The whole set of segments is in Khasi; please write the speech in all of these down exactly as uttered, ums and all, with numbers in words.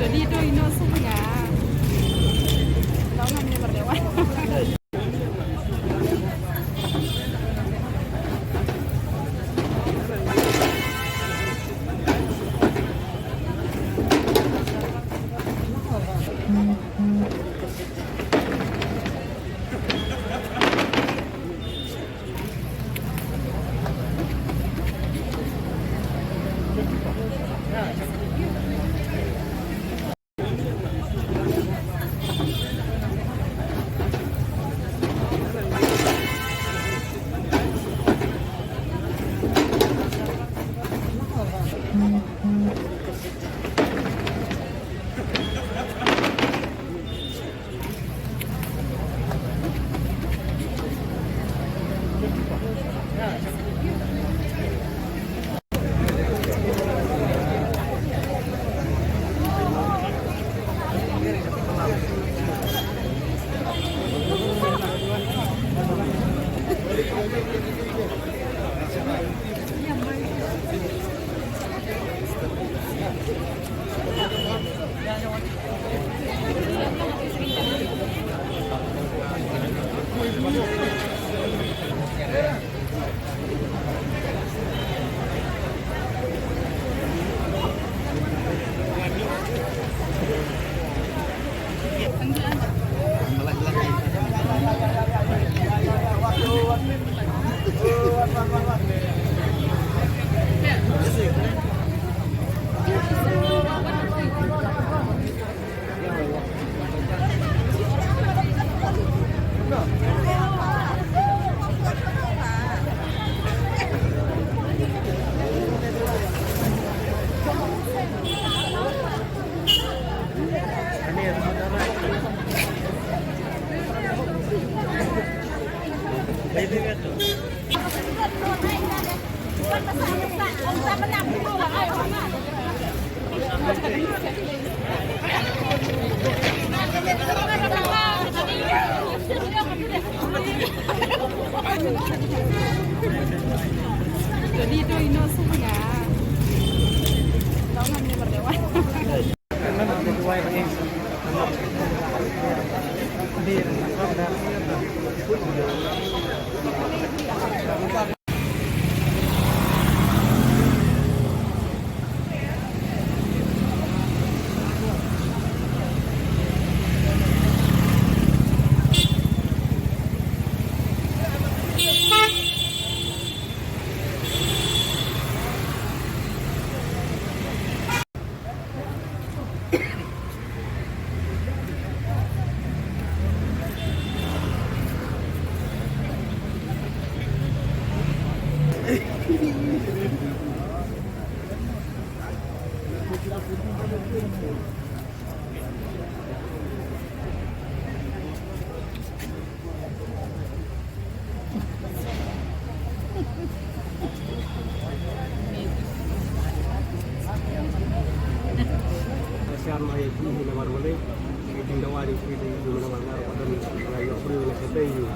Jadi tu ino sumya. Lawan ni berdewan. Jadi tu ino sumya. Lawan ni berdewan. Dawa di free di di mana mana orang pada ni orang yang free ni saya tahu.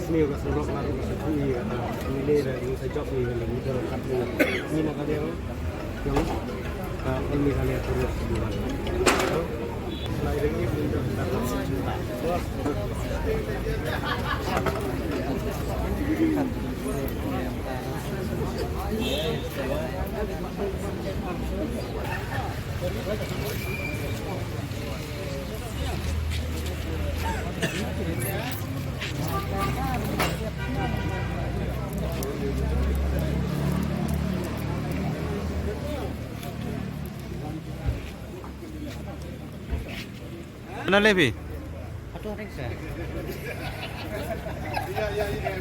Sini orang semua orang yang saya tahu ni kata ni le dah ni saya job ni ni ni dah kat ni ni nak ada yang yang ini kali aku ni. Selain ini pun dah dapat sejuta. Mana le phi? Auto rickshaw.